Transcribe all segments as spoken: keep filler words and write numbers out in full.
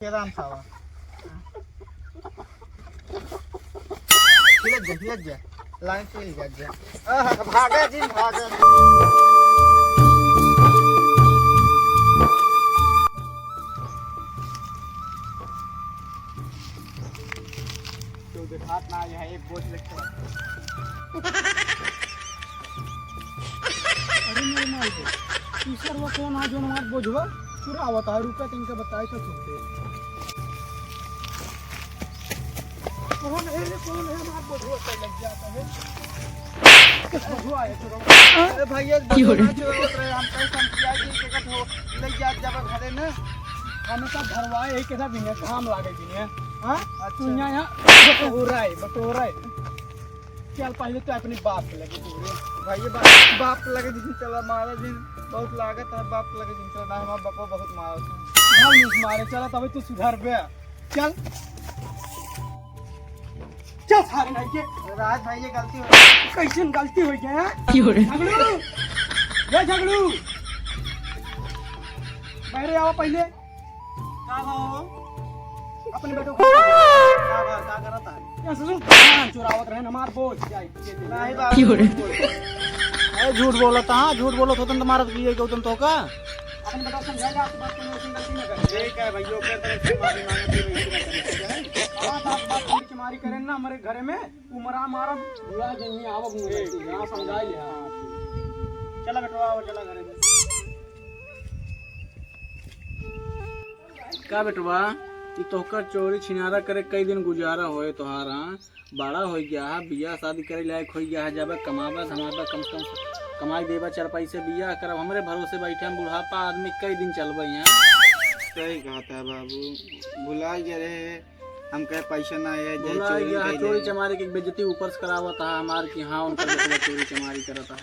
के राम सावा। हिलत जा, हिलत जा। लाइन से हिलत जा। आहा, भागा जिन, भागा। तो देखात ना, यहाँ एक बोझ लेके। अरे मेरे माई के, ई सरवा कौन है जौन हमार बोझवा चुरावत है? रुका, तनिका बताई तो तुमके। कौन है रे, कौन है हमार बोझवा पे लग जाता है? बोझवा है चुरावत। अरे भैया, बोझवा ना चुरावत रहे, हम कहीं समझिया जी के कट हो, ले जात जाबे घरे ना। हमें तो घरवा यही के साथ बिना काम लागे बिना। हाँ? अच्छा। तू यहाँ, यहाँ बटोरा है, बटोरा है। चल, पहले तो अपने बाप के लगे तू रे। भाई, ये बाप, बाप के लगे जिन चला, मारा जिन बहुत लागत है, बाप के लगे जिन चला, ना हमारा बापा बहुत मारा था। हम नहीं मारे, चला तबे तू सुधर बे। चल। चल सारे नहीं के। राज भाई, ये गलती हो गई। कैसन गलती हो गया, हाँ? क्यों रे? झगड़ू, ये झगड़ू, बहरे आओ पहले। का हो? अपने बेटो को का बा, का करत है? यहाँ से सुन, धान चुरावत रहे ना, मार बोझ जाए। नहीं बाबू, क्यों रे? झूठ बोलत है। अरे झूठ बोलत, हाँ, झूठ बोलत होतन तो मारत लिए गौतम तो का? अपने बेटो को समझा जा, आपकी बात को उसने गलती ना करे। ठीक है भैया, ओकर तरफ से माफी मांगत है, वैसे ना करे, ठीक है? हाँ, बात, बात थोड़ी चमारी करें ना हमारे घरे में, उमरा मारा बुला जइए, आवब मुंह ठीक, में, हाँ, ठीक। समझाई है। हाँ, ठीक। चला बेटवा, आओ, चला घरे में। का बेटवा, ई तोहका चोरी छिनारा करे कई दिन गुजारा होए तोहार, हाँ? बड़ा होइ गया है, बियाह शादी करे लायक होइ गया है, जब कमाबा धमाबा, कम से कम कमाई देबा, चार पैसे बियाह करब, हमरे भरोसे बैठे हम बुढ़ापा आदमी कई दिन चलबे यहाँ। सही कहत है बाबू, भुला गए रहे, हम कहे पैसा ना आया, जाए भुला चोरी गया है, कर चोरी ले। चमारी के बेइज्जती ऊपर से करावत है हमार कि हाँ, उनका बेटवा चोरी चमारी करत है।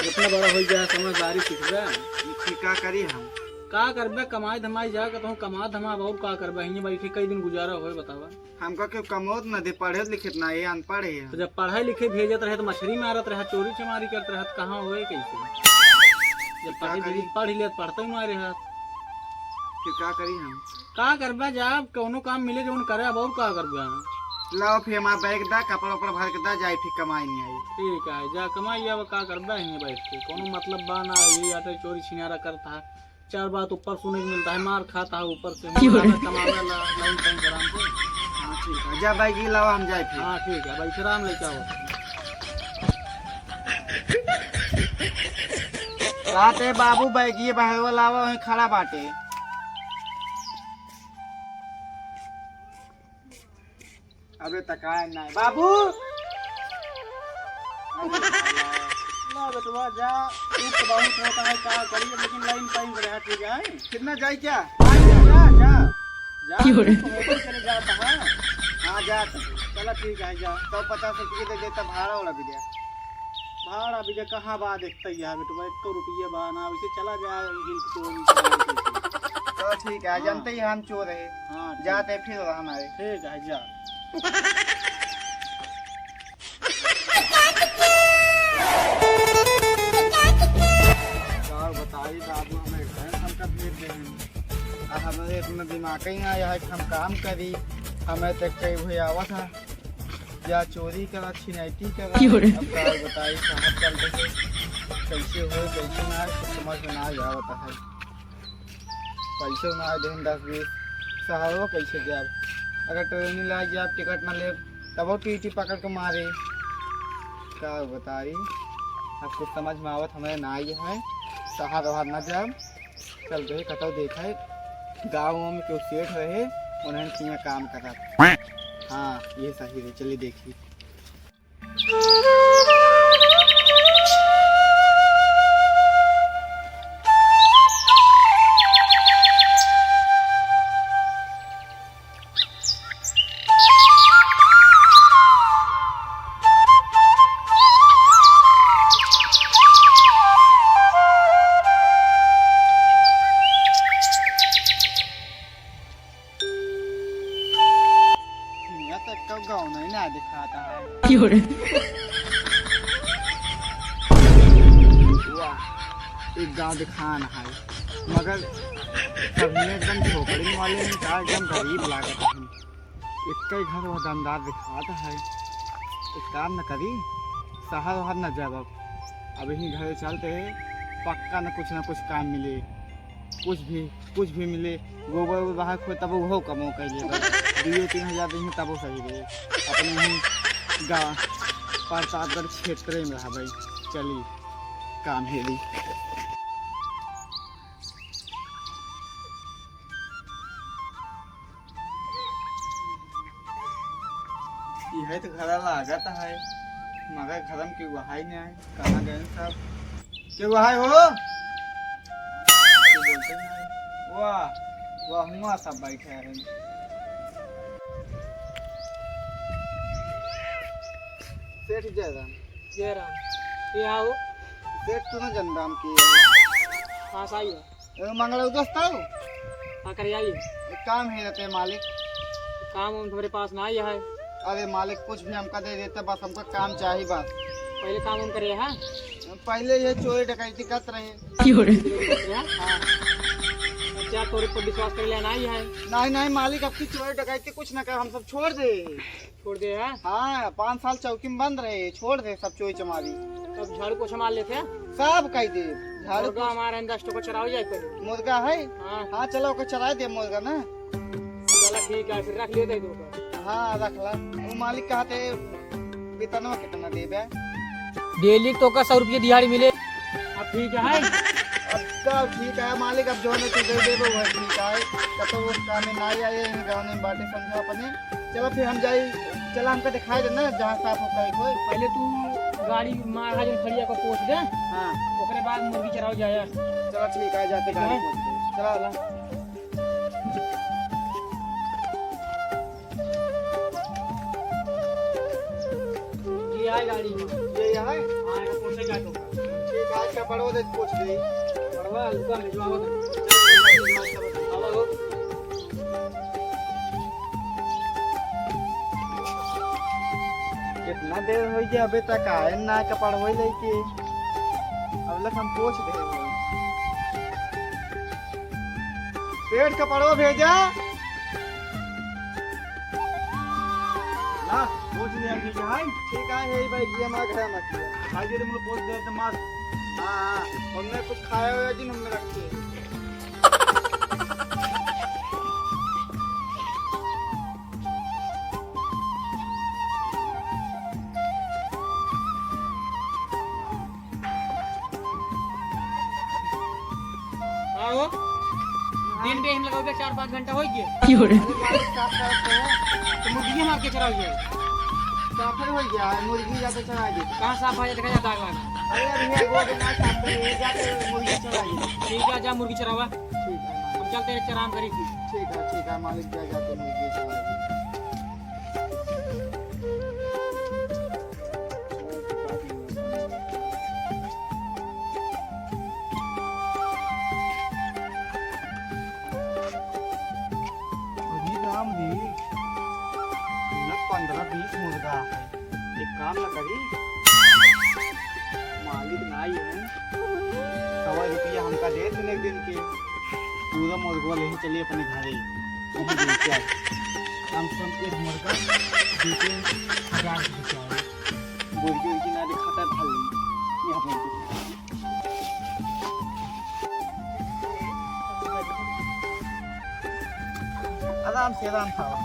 इतना बड़ा हो गया, समझदारी सीख गया। फिर का करी हम? का करबे, कमाई धमाई जा, कहूँ कमा धमा, और का करबे, हियाँ बैठे कई दिन गुजारा होए, बतावा। हमका क्यों कमोत न दे, पढ़े लिखे ना, ये अनपढ़ है तो हम। जब पढ़े लिखे भेजत रहे, तो मछरी मारत रहे, चोरी चमारी करत रहे, तो कहाँ होए, कैसे? जब फिर का पढ़े करी? पढ़ ले, पढ़ते ही मारे हाथ। फिर का करी हम? का करबा, जा, कौनो काम मिले जौन करे, अब और का करबा? लाओ फिर हमार बैग दा, कपड़ा उपड़ा भर के दा, जाए फिर कमाई नहीं आई। ठीक है, जा कमाई, अब का करबा हियाँ बैठ के, कौनो मतलब बा ना, ये आटे चोरी छिनारा करता है, चार बात ऊपर सुने के मिलता है, मार खाता है ऊपर से, क्यों रे? हमारा कमावे ला, लाइन टाइम आराम से। हाँ, ठीक है, जा बैग ही लाओ, हम जाए फिर। हाँ, ठीक है, बैठे आराम लेके आओ। रात है बाबू, बैग ये बाहर वाला आवा, वहीं खड़ा बाटे। अबे तकाए ना बाबू। अबे साला। ना बेटवा जा, धूप तो बहुत होता है, का करिए, लेकिन लाइन पाइन रहा, ठीक है। कितना जाए क्या? जा, जा, जा। जा, क्यों रे? धूप तो होबे करे जाता है। हाँ, जा तो। चला ठीक है, जा। सौ पचास रुपये दे देता, भाड़ा वाला भी दे। भाड़ा भी दे, कहाँ बा देखते ही है बेटवा, एक तो रुपये बा ना, वैसे चला जाए, हिंद को भी चला जाए। तो ठीक है, हाँ। जानते ही हम चोर है। हाँ, ठीक। जाते फिर रहना है। ठीक है, जा। का बताई बाबू, हमें घर हम का भेज दे हैं। आ हमारे इतना दिमाग ही ना आया है कि हम काम करी, हमें तो कई हुए आवत है। या चोरी करा, छिनैती करा। क्यों रे? अब का बताई, कहाँ चल रहे, कैसे हो, कैसे ना, कुछ समझ में ना आवत है। पैसो ना देन दस बीस, शहरो कैसे जाब? अगर ट्रेन ला जाब, टिकट ना लेब, तबो टीटी पकड़ के मारे। का बताई, अब कुछ समझ में आवत हमें ना आई है, शहर वहर ना जाब। चल रहे कतौ देखा है, गाँव में केहू सेठ रहे, उन्हें किया काम करा। हाँ, ये सही रहे, चलिए देखी। यहाँ तक का गाँव नहीं ना दिखाता है। क्यों रे? वाह, एक गाँव दिखान है, मगर सब ही एकदम झोपड़ी वाले हैं, का एकदम गरीब लागत है। एक ही घर वो दमदार दिखात है। एक काम न करी, शहर वहर न जाब। अब यहीं घरे चलते हैं, पक्का न कुछ न कुछ काम मिले। कुछ भी, कुछ भी मिले, गोबर उबर बाहर खोए तब वो कमो कर लेगा। दुइयो तीन हजार देंगे तब वो सही रहे। अपने ही गाँव प्रतापगढ़ क्षेत्र में रहा भाई। चली काम हेली। यही तो घरा लागत है, मगर घर में केहू है नहीं, कहाँ गए सब? केहू है हो? केहू बोलते नहीं। वाह, वाह, हुआ सब बैठे हैं। सेठ जयराम। जयराम, के आओ? सेठ तू ना जनराम की है। हाँ, सही है। ए, मंगल उदस ताऊ? हाँ, करे आई। एक काम है रहते मालिक। काम उम हमारे पास ना आई है। अरे मालिक, कुछ भी हमका दे देते, बस हमका काम चाहिए बस। पहले काम उम करे है? पहले ये चोरी डकैती करत रहे। क्यों रे? हाँ। अच्छा, तोरे पर विश्वास कर लेना ही है। नहीं, नहीं मालिक, अब की चोरी डकैती कुछ ना कर, हम सब छोड़ दे। छोड़ दे, हाँ? हाँ, पाँच साल चौकी में बंद रहे, छोड़ दे सब चोरी चमारी। सब झाड़ू पोछा मार लेते हैं। सब कह दे, झाड़ू मुर्गा पोछा। हमारे हैं, दस ठो को चराओ जाए पहले। मुर्गा है? हाँ। हाँ, चलो, ओके चराए दे मुर्गा ना। चला ठीक है, फिर रख लेते हैं दो का। हाँ, रख ला। वो मालिक कहते, वेतनवा कितना देबे? डेली तो का सौ रुपये दिहाड़ी मिले। अब ठीक है। अब तो ठीक है मालिक, अब जो है तू दे देबे, वह ठीक है। कब तो वो काम में ना आए, इन गाँव में बातें समझो अपने। चला फिर हम जाई, चला हमका दिखाई देना जहाँ साफ होता है कोई। पहले तू गाड़ी मारा जो खड़िया को पोछ दे। हाँ। ओकरे बाद मुर्गी चराओ जाए। चला ठीक है, जाते गाड़ी ठीक है। पोछ दे। चला। चला। ये आए गाड़ी में। ये यहाँ है? हाँ, ये पोछे जाए तो। ठीक है, आज का पड़वा दे, पोछ दे। पड़वा, लुका भिजवाओ तो। आवा हो। कितना देर हो गया अबे तक आए ना कपड़ होई लेके। अब लक हम पोछ दे। सेठ कपड़वा भेजा। ला, पोछ ले आके भाई। ठीक है, यही भाई, ये हमारा घर में किया। भाई, ये तो मुझे पोछ दे तो मस्त। हाँ, हाँ, और मैं कुछ खाया हुआ जिन हमने रखे। हाँ हो। दिन में हम लगाओगे चार पाँच घंटा हो गया। क्यों रे? अरे मालिक, साफ साफ तो है। तो मुर्गी मार के चराओ ये। साफ हो गया है, मुर्गी जाके चरा दे। कहाँ साफ है, देखा जाता है। अरे अभी है, वो भी ना साफ है, ये जाके मुर्गी चरा दे। ठीक है, जा मुर्गी चरावा। ठीक है। हम चलते हैं, आराम करी। ठीक है, ठीक है, मालिक जा, जाके मुर्गी चरा दे। अभी राम जी, न पन्द्रह बीस मुर्गा है। एक काम न करी, मालिक ना आई है, सौ रुपया हमका दे देने एक दिन के, पूरा मुर्गवा लेके चली अपने घरे। कम से कम एक मुर्गा दो तीन हजार के बिचारे। मुर्गी उर्गी ना दिखाता है, भाल नहीं। यहाँ पर आराम से, आराम से आवा।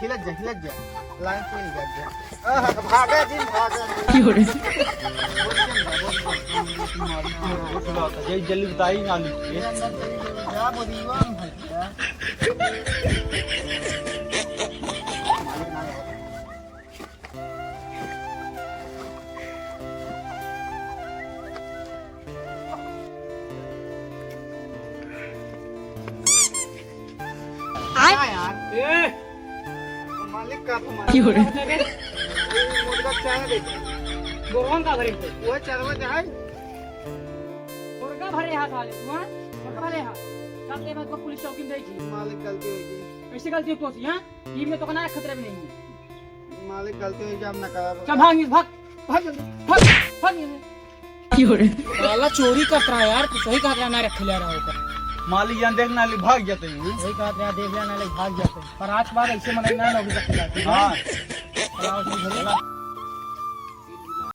हिलत जा, हिलत जा। लाइन से हिलत जा। आह, भागा जिन, भागा जिन। क्यों रे? जय जल्दी बताई ना ली। ये अंदर चली गई, जा बोलियो, हम हट जा। आय। का यार? ए! मालिक का तो मालिक। क्यों रे? मुर्गा चाहे दे। गोरवन का भरे थे? वो चरवा चाहे? मुर्गा भरे हाथ वाले, तू, हाँ? मुर्गा भरे हाथ। कल ते मैं तो पुलिस चौकी में गई थी। मालिक गलती हो गई। कैसे गलती हो तो, हाँ? ये में तो कना खतरे में नहीं है। मालिक गलती हो गई, हम ना करब। चल भाग, भाग, भाग जल्दी, भाग, भाग जल्दी। साला चोरी करत रहा यार, तू सही कहत रहा, ना रख ले रहा होगा। मालिक जान देख ना ले भाग जाते हैं। सही कहत रहा, देख ले ना ले भाग जाते हैं। पर आज के बाद ऐसे मनई ना नौकरी करते जाते हैं। हाँ।